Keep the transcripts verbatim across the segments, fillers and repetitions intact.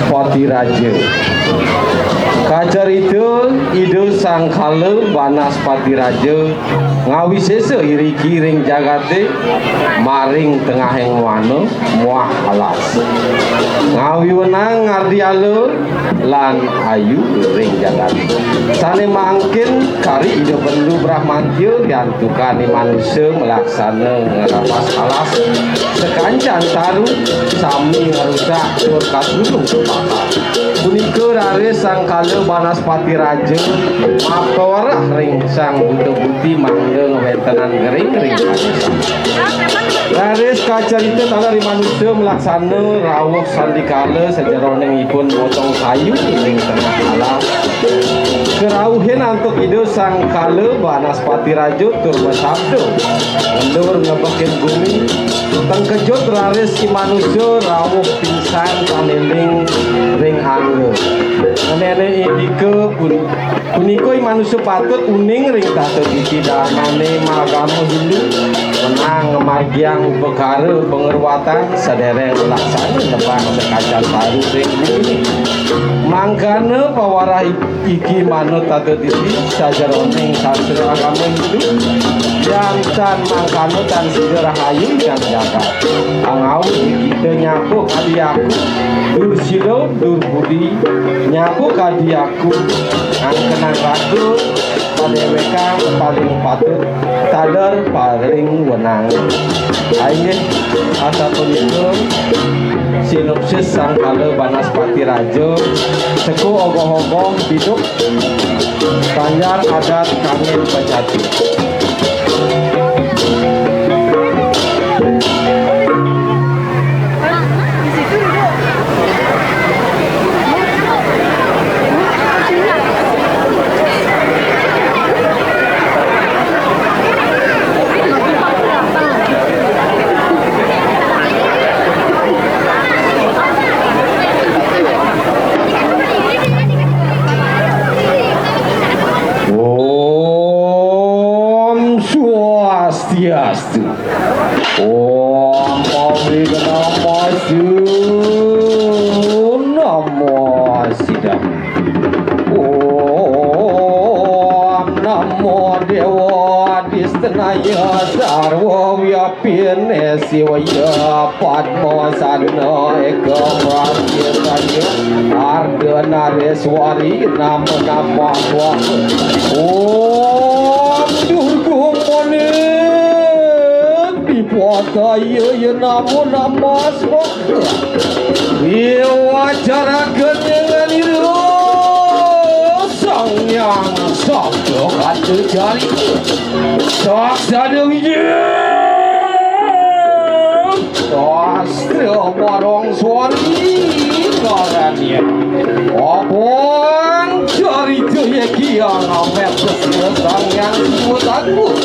Patiraja. Kacarita Ida Sangkala Banaspati Raja ngawisesa iriki ring jagate maring tengahing wana muah alas. Ngawi wenang ngardiala lan ayu ring jagate. Sane mangkin kari Ida Bendu Brahmantya riantukan i manusa malaksana ngrapas alas sakancan taru sami ngrusak tur katulung kepakar. Punika raris Sangkala Banaspati Raja mapawereh ring Sang Buta Buti mangda ngwentenang gering ring manusa. Raris kacarita taler i manusa malaksana rauh sandikala sajeroning ipun motong kayu ring tengah alas. Karauhin antuk Ida Sangkala Banaspati Raja tur masabda, ngendur ngebekin gumi, tengkejut raris i manusa rauh pingsan saneling ring angga. Ngeninin indika pun-, punika i manusa patut uning ring tata diti darmane magama Hindu, menang ngamargiang upakara pangruatan sadereng laksana nebang sakancan taru ring gumi. Mangkana pawarah iki manut tata diri sajeroning sastra agama Hindu, yan tan mangkana tan sida rahayu yan jagat. Angau kita nyapu kadi aku, dur sila, dur budi, nyapu kadi aku, angkenan raga, padewekan paling patut, taler paling wenang. Inggih, asapunika sinopsis Sangkala Banaspati Raja, seka ogoh-ogoh biduk, banjar adat kangin pejati. Om Swastiastu. Om Awighnamastu. Namo Siddham. Om Namo Dewa Distenaya Sarwa Vyapine Sivaya Padmasana Eka Pratistaya Ardhanareswari Namo Namo Swaha. Om Durga Manik Dipataya Namo Namo Swaha. Iwacaraken nyengan ira Sang Hyang Sabda Kata Carita. Saksada wijaya. Sastra Barong Swari ngaranya. Abang carita yeki yang amet sesira Sang Hyang Siwa Tangguh.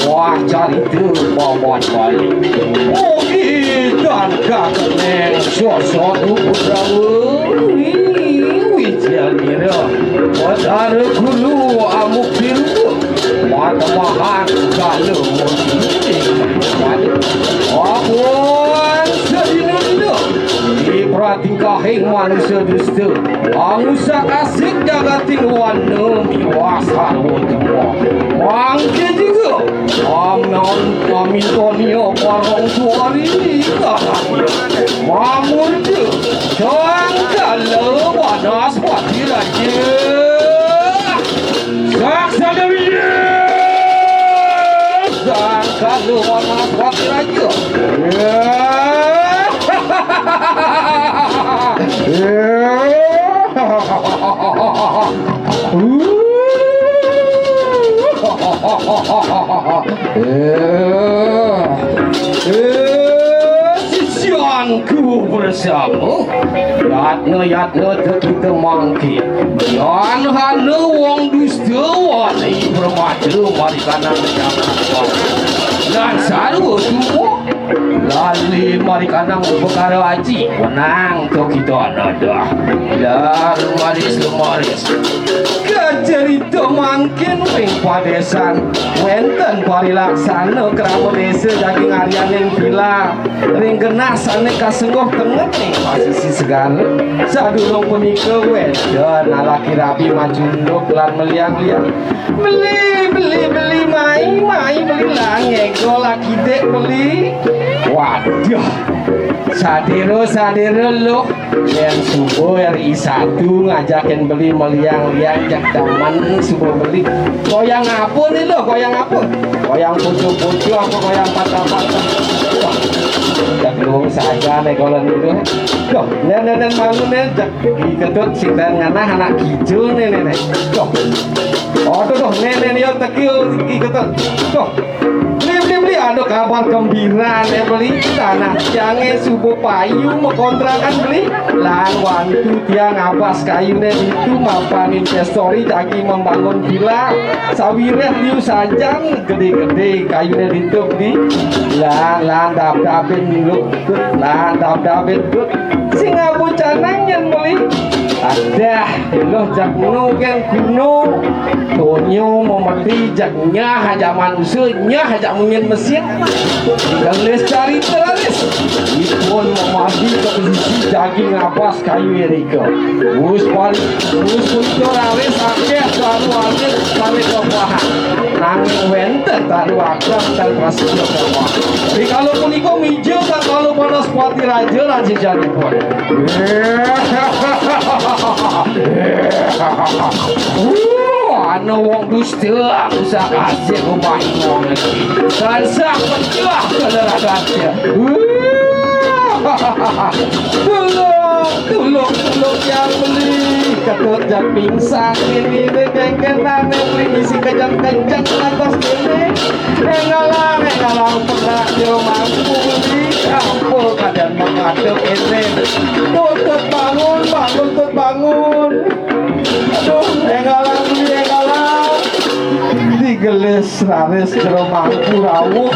Wah, carita Paman Bali. Ogi dan kakeneng sosok Putrawa. Wijanira. Batara Guru Amuk Biru. Matemahan kala mudi. Awan sedina-dina. Di pratingkahing manusa dusta. Angusak asik jagating wana miwah sarwa tua. Mangke juga. Amnon pamintonia parong suari. Mamurda. Sangkala Banaspati Raja. Saksana wijaya. Sangkala Banaspati Raja. Eh, eh, sisianku bersama. Yatna-yatna tepita mangkin. Yan hana wong dusta wani permata marikanan jagat. Lan sarwa tuwa. Lali mari kanang perkara aji, wenang to kita ana dah. Dah lumaris, lumaris. Kacerita mangkin ring padesan, wenten parilaksana krama desa jagi ngaryanin pila ring genah sane kasengguh tenget ring pasisi segara. Sadurung punika wenten alaki rabi macunduk lan meliang-liang. Beli, beli, beli, mai, mai, beli lah, ngego lah kidik, beli. Waduh, sadira, sadira, luh. Yen suba R I satu ngajakin beli meliang-liang, jak demen suba beli. Goyang apa ni, luh? Goyang apa? Goyang pucuk-pucuk apa goyang patah-patah? Wah, jak luung saja nih kalau ni, luh. Duh, nen, nen, nen, malu, nen, jak Ki Ketut sing dadi nganah anak kija né, né, né. Tuh. Oh, tuh, tuh, né, né, né, teki Ki Ketut. Tuh. Beli, beli, beli, ada kabar gembira né, beli. Tanah tiangé suba payu makontrakan, beli. Lan wantu tiang ngabas kayuné ditu mapan investori jagi membangun vila. Sawiréh liu sajan gedé-gedé kayuné ditu, beli. Lan, lan dab-dabin dulu. Lan dab-dabin dulu. Sing abu canang nyen beli. Adah, iluh jak nu gén kuno. Donya mamati jak nyah ajak manusa, nyah ajak mungin mesin. Gelis carita raris. Ipun mamadi ka pesisi jagi ngabas kayu irika. Wus pari, wus punika raris akéh saru alit sané kapahan. Nanging wénten taru akrab tan prasida kapahan. Rikala punika mija Sang Kala Banaspati Raja lan sisanipun. Uh, ana wong dusta, aku sak asik umahe wong iki. Tansah pecah kelerakatnya. Uh, tulung, tulung, tulung yang beli. Ketut jak pingsan ini, ini kengkenane beli isi kejang-kejang atas ini. Engalang, engalang, pernah dia mampu beli. Apa keadaan menghadap ini? Tutut bangun, bangun, tut bangun. Aduh, engalang, engalang. Digelis raris jero mangku rawuh.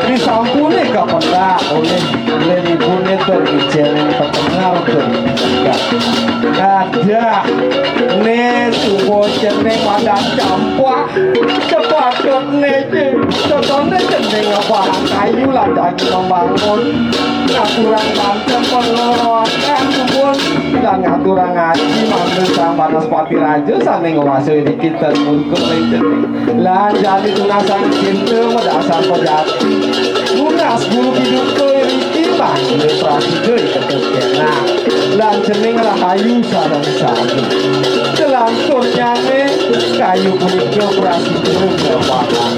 Disampune kapendak olih lén ibune tur ijening petenger tur. Adah, né suba cening madan campah. Sepatutné, totoné cening ngabahang kayu lan jagi membangun. Ngaturang banten pengelolaan kebun lan ngaturang ngaji mangda Sang Banaspati Raja sané nguasai dikitan murka ring cening. Lan jani tunasang cinta madasar pejati. Tunas guru piduka iriki mangda prasida iketus kenak. Lan cening rahayu sareng sami. Selanturnyané kayu punika prasida kawahan.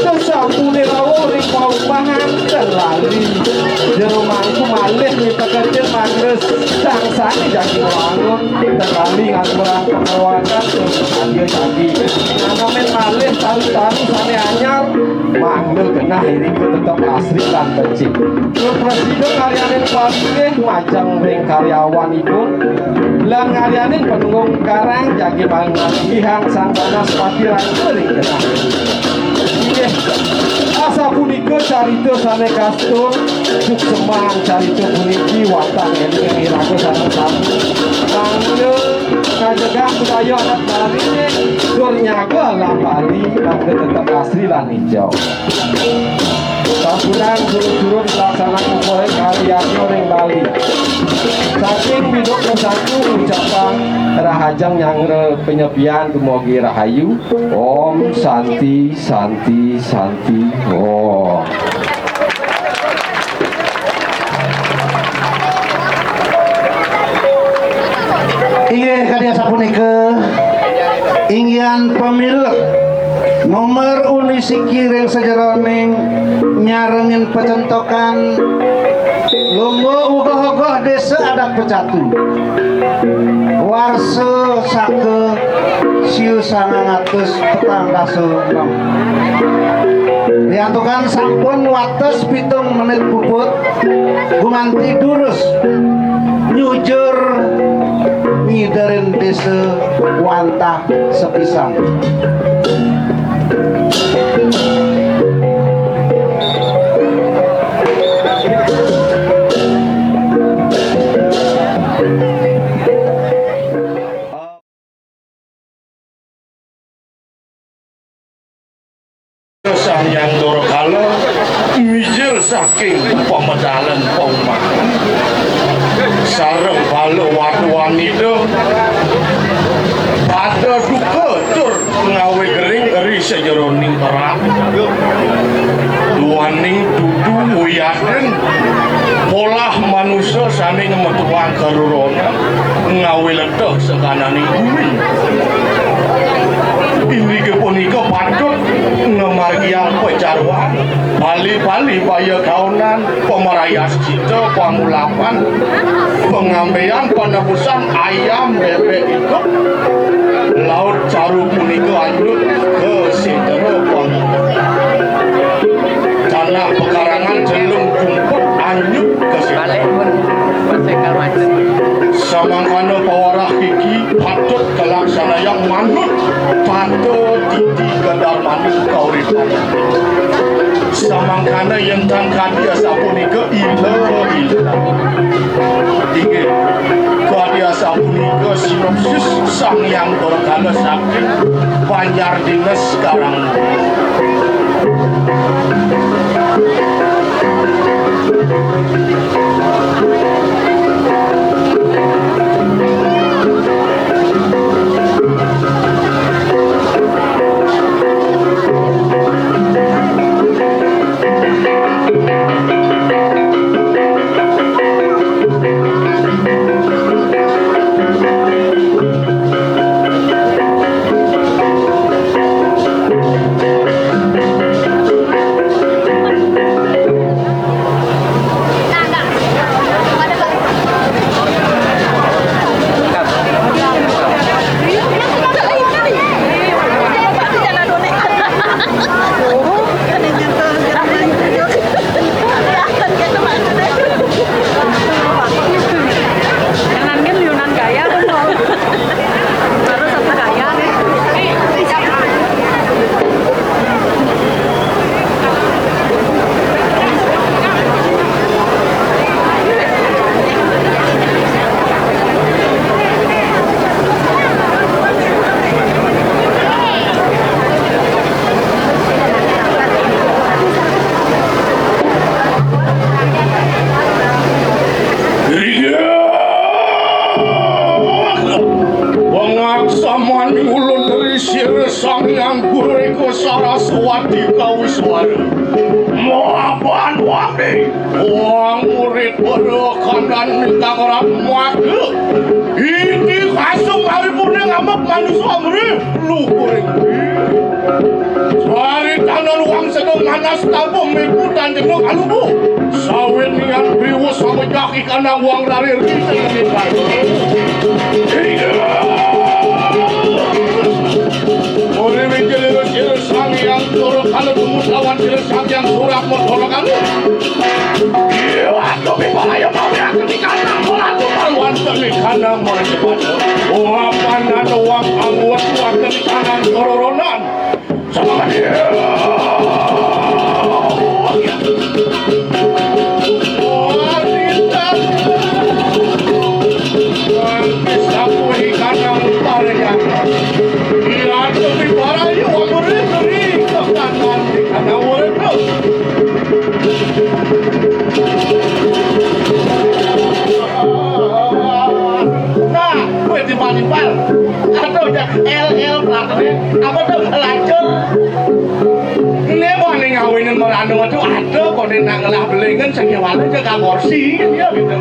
Sasampuné rawuh ring paumahan ten lali. Jero mangku malih miteketin mangda sang sane jagi wangun. Ten lali ngaturang pangawakan tur sadia jagi. Nanamin malih taru-taru sane anyar. Mangda genah irika tetep asri lan becik. Tur prasida ngaryanin palinggih majeng ring karyawanipun, lan ngaryanin panunggung karang jagi manggihang Sang Banaspati Raja ring genah. Inggih, asapunika carita sane kastur, sukseman carita puniki wantah eling iraga sareng sami. Mangda ngajegang budaya adat Bali, tur nyaga alam Bali, mangda tetep asri lan ijo. Sampunang surut-surut laksanak upaya karyanyo ring Bali. Saking biduk bersatu ucapan rahajeng nyanggra penyepian dumugi rahayu. Om Santi, Santi, Santi, Om. Inggih kadi asapunika, inggihan pamilet nomor unisiki ring sajeroning nyarengin pacentokan lomba ugoh-ugoh Desa Adat Pecatu. Warsa saka siu sangang atus petang dasa enem. Riantukan sampun wates pitung menit puput, gumanti durus nyujur ngiderin desa wantah sepisan. Nyang durkala mijil saking pamedalen paumahan sareng bala waduanida pada duka tur ngawe gering ri sajeroning merak. Duaning dudu wiadin polah manusa sane ngemetuang karuronan ngawe leteh sakananing gumi. Inggih punika patut ngamargiang pacaruan, pali-pali baya kaonan, pamarayascita, pangulapan, pangambean, panebusan ayam, bebek idup, laut caru punika anyut ka sedera pang-, tanah pekarangan jelung jumput anyut ka sedera. Samangkana pawarah iki patut kalaksanayang manut tata titi kadarmaning kauripan. Samangkana yen tan kadi asapunika, ila-ila. Inggih, kadi asapunika sinopsis Sang Hyang Durkala saking Banjar Dines Karang. Pangaksaman ulun ri sira Sang Hyang Gurika Saraswati kawiswara. Mapan wami, wang murid berakanan ingkang rap maga. Iti kasung paripurne ngamuk manusa mrih luhuring. Swaritanan wang sedeng manas tabuh miku tan jeneng alubu. Sawit niat biwus samejah ikanang wang rarir kita ngenikah. Uri wijil irus irus Sang Hyang Durkala tumut lawan irus Sang Hyang Surak Motorokalu. Iya, atuh bibahaya pawiaken ikanang molatu paluan tenik kanang molatu pada. Wapanan wang angwet waken ikanang kororonan. Sama dia. Wanita. Wanita kuwi kanang parayana. Ira kuwi parayu amuri-muri kekanan di kanang urip. Nah, kuwi timpal-timpal. Aduh, ya, L L platene. Apa tuh? Lacur. Ini wah, ning ngawinin meranu aduh, aduh, kok ning nak ngelah belingan sing kewala ke kamorsi, ya gitu.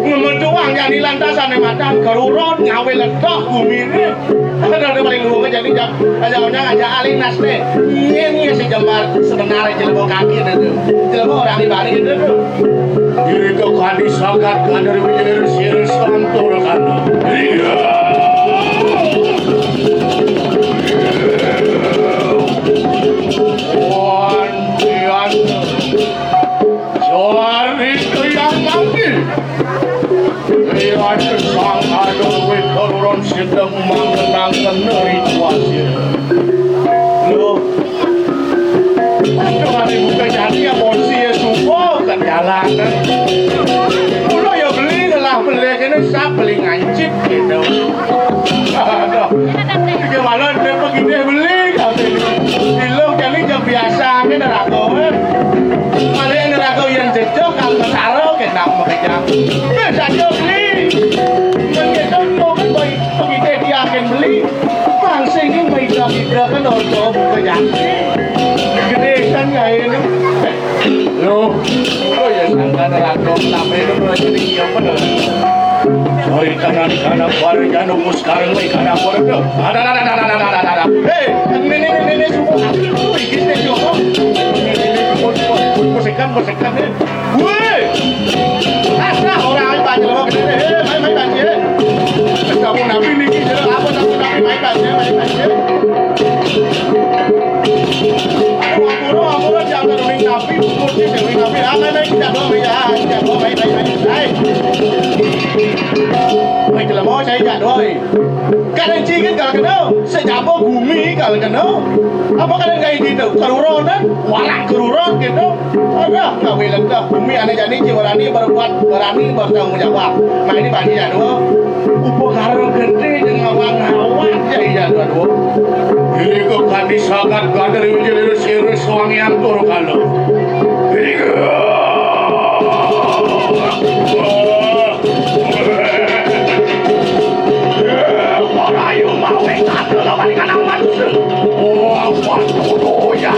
Ngemetuang yang lantasane madan keruron, ngawe letah gumine. Ada, ada paling luwung aja nih, Jang. Aja onyang aja aling nas nih. Ini, ini si Jembar sebenarnya jelebo kaki itu. Jelebo orang di balik itu tuh. Irika kadi sagat kader wilir sir santur kadu. Iya. Wan pian. Sori tuyang mangki. Liwat sang kadur wit karuron sideng mangenang keneri kuasir. Loh. Kembali buka jadi ya polisi ya supo kan jalan. Kulo ya beli lah beli kene sap beli ngancip gitu. Aduh. Gimana dia begini beli tapi. Bilo jadi jam biasa Yakin beli, pangsing ini maida-ida kan ojo buka yakin. Gede kan ya ini. Loh, oh ya sangkan ratu tapi itu mulai jadi iya bener. Sorry kanan kanan baru jangan nunggu sekarang nih kanan baru tuh. Ada ada ada ada ada ada ada. Hei, ini ini ini ini semua. Wih, ini siapa? Ini ini ini semua semua semua sekan semua sekan nih. Woi. Asah orang aja banyak loh. Eh, main main banjir. Kamu nabi nih, gila apa kamu nabi main banjir, main banjir. Aduh, ampun, ampun, jangan nabi, bukan sih nabi. Ah, main main kita doang ya, kita doang main main main. Hai. Main jelema saya jak doang. Kadang cingit kalau kena, sejaba bumi kalau kena. Apa kadang kayak gitu, keruron kan, warak keruron gitu. Ada kawin lentah bumi anak jani ci berani berbuat berani bertanggung jawab. Nah ini bagi ya dua. Upakara gede dengan ngawang-ngawang ya iya dua dua. Ini kok kadi sangat gader ujar iris-iris wangian turu kalau. Ini kok. Marayu mawe kata lawan kanang manusia. Oh, apa tuh ya?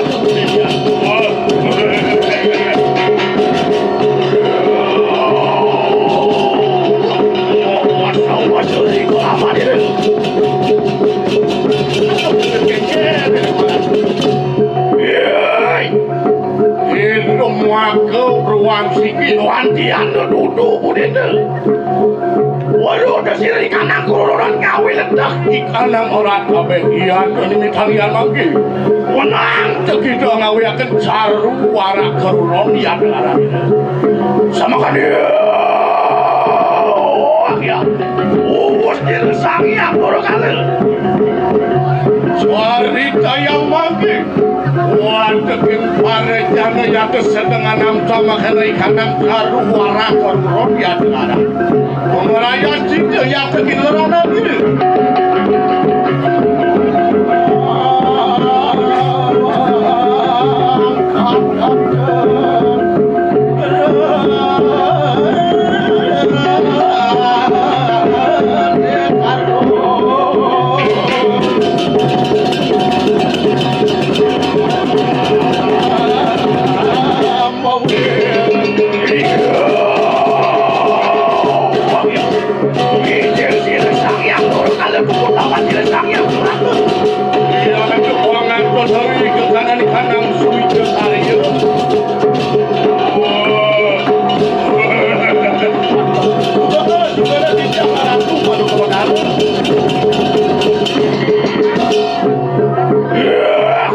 Indung maka ruang siki wanti anu dudu budete. Waduh, desiri kanang kururan ngawi ledak di kanang orat kabeh. Iya, ini mitalian mangke. Menang tegita ngawiaken saru warak keruron iya delaran. Sama kan iya. Wah, ya. Uwus diresang iya, Purkala. Suarita yang mangke. Wadeking parejana yatus sedengan amta makana ikanang karu warah korkoro diadenganan. Pemerayan cinta yadeking lerana diri.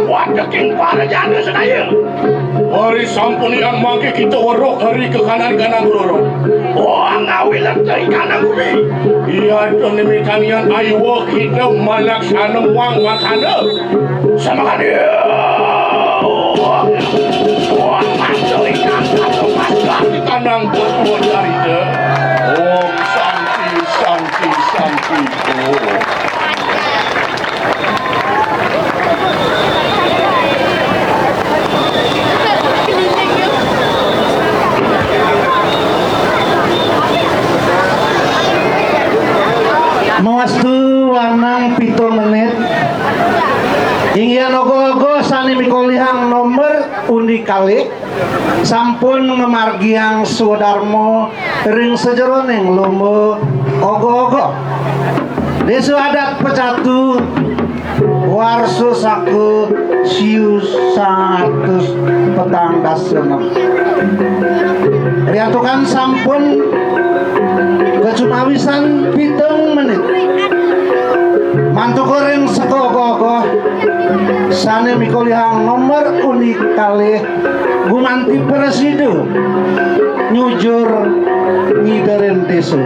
Wadeking para janda sedaya. Hari sampun yang mangke kita weruh hari kekanan kanang roro. Oh, ngawi lenteng kanang bumi. Iya, to nimitanian ayuwa kita malaksana muang makana. Sama kan ya. Wah, mantu ikan satu masker di kandang ketua carita. Om Santi, Santi, Santi, Om. Mawastu wanang pitung menit. Inggihan ogo-ogo sane mikolihang nomor undi kalih sampun ngamargiang swadarma ring sajeroning lomba ogo-ogo. Desa adat Pecatu, warsa saka siu sangatus petang dasa enem. Riantukan sampun kacumawisan pitung menit. Mantuka ring saka ogo-ogo sane mikolihang nomor undi kalih gumanti prasida nyujur ngiderin desa.